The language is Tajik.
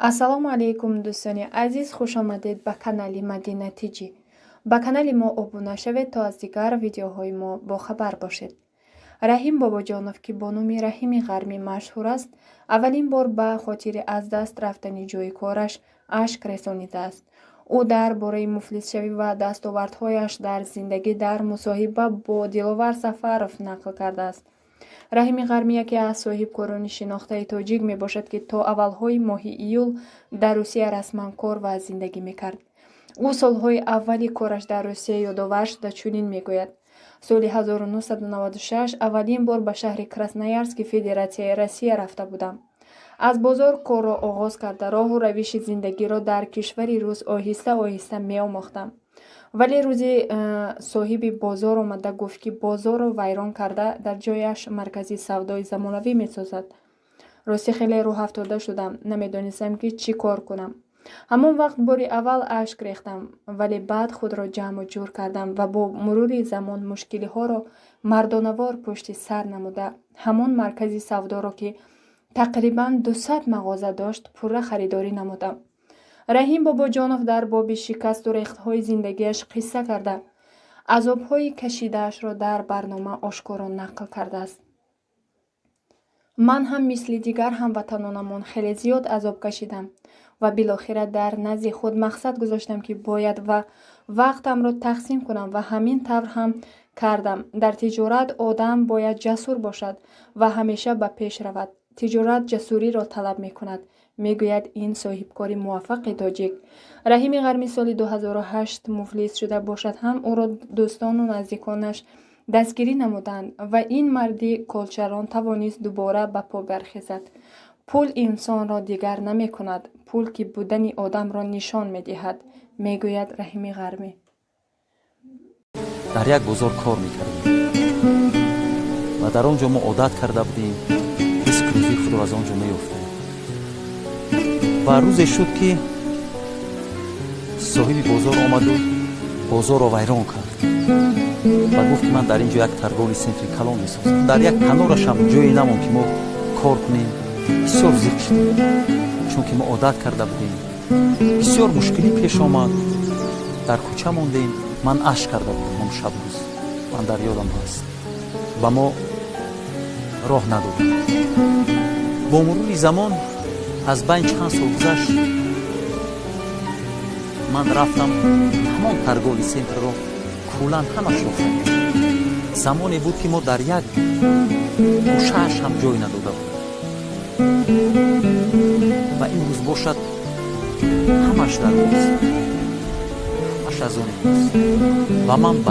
Ассалому алайкум, дӯстони азиз, хушомадед ба канали Мадина Тиҷӣ. Ба канали мо обуна шавед, то аз дигар видеоҳои мо бохабар бошед. Раҳим Бобоҷонов, ки бо номи Раҳими Ғармӣ машҳур аст, аввалин бор ба хотири аз даст рафтани ҷойи кораш ашк расонидааст. Ӯ дар бораи муфлисшавӣ ва дастовардҳояш дар зиндагӣ дар мусоҳиба бо Диловар Сафаров нақл кардааст. Раҳими Ғармӣ яке аз соҳибкорони шинохтаи тоҷик мебошад, ки то аввалҳои моҳи июл дар Русия расман кор ва зиндагӣ мекард. Ӯ солҳои аввали кораш дар Русия ёдовар шуда, чунин мегӯяд: «Соли 1996 аввалин бор ба шаҳри Красноярски Федератсияи Россия рафта будам. Аз бозор корро оғоз карда, роҳу равиши зиндагиро дар кишвари рус оҳиста оҳиста меомӯхтам. Вале рӯзе соҳиби бозор омада гуфт, ки бозорро вайрон карда, дар ҷояш маркази савдои замонавӣ месозад. Ростӣ, хеле рӯҳафтода шудам, намедонистам, ки чӣ кор кунам. Ҳамон вақт бори аввал ашк рехтам, вале баъд худро ҷамъу ҷур кардам ва бо мурури замон мушкилиҳоро мардонавор пушти сар намуда, ҳамон маркази савдоро, ки тақрибан 200 мағоза дошт, пурра харидорӣ намудам». Раҳим Бобоҷонов дар боби шикасту рехтҳои зиндагиаш қисса карда, азобҳои кашидаашро дар барнома ошкоро нақл кардааст. «Ман ҳам мисли дигар ҳамватанонамон хеле зиёд азоб кашидам ва билохира дар назди худ мақсад гузоштам, ки бояд ва вақтамро тақсим кунам ва ҳамин тавр ҳам кардам. Дар тиҷорат одам бояд ҷасур бошад ва ҳамеша ба пеш равад. Тиҷорат ҷасуриро талаб мекунад», мегӯяд ин соҳибкори муваффақи тоҷик. Раҳими Ғармӣ соли 2008 муфлис шуда бошад ҳам, ӯро дӯстону наздиконаш дастгирӣ намуданд ва ин марди колчарон тавонист дубора ба по бархезад. «Пул инсонро дигар намекунад, пул ки будани одамро нишон медиҳад», мегӯяд Раҳими Ғармӣ. Дар як бозор кор мекардем ва дар он ҷо мо одат карда будем, ризқу рӯзии худро аз он ҷо меёфтем. Ва рӯзе шуд, ки соҳиби бозор омаду бозорро вайрон кард ва гуфт, ки ман дар ин ҷо як торговый центри калон месозам. Дар як канорашам ҷое намонд, ки мо кор кунем. Бисёр зиқ шудем, чунки мо одат карда будем. Бисёр мушкилӣ пеш омад, дар кӯча мондем. Ман ашк карда будам он шабрӯз, ман дар ёдам ҳаст. Ба мо роҳ надоданд. Бо мурури замон, аз байн чанд сол гузашт, ман рафтам, ҳамон торговый центрро куллан ҳамашро харидам. Замоне буд, ки мо дар як гӯшааш ҳам ҷой надода будем ва имрӯз бошад, ҳамаш дар мост, ҳамаш аз они мост ва ман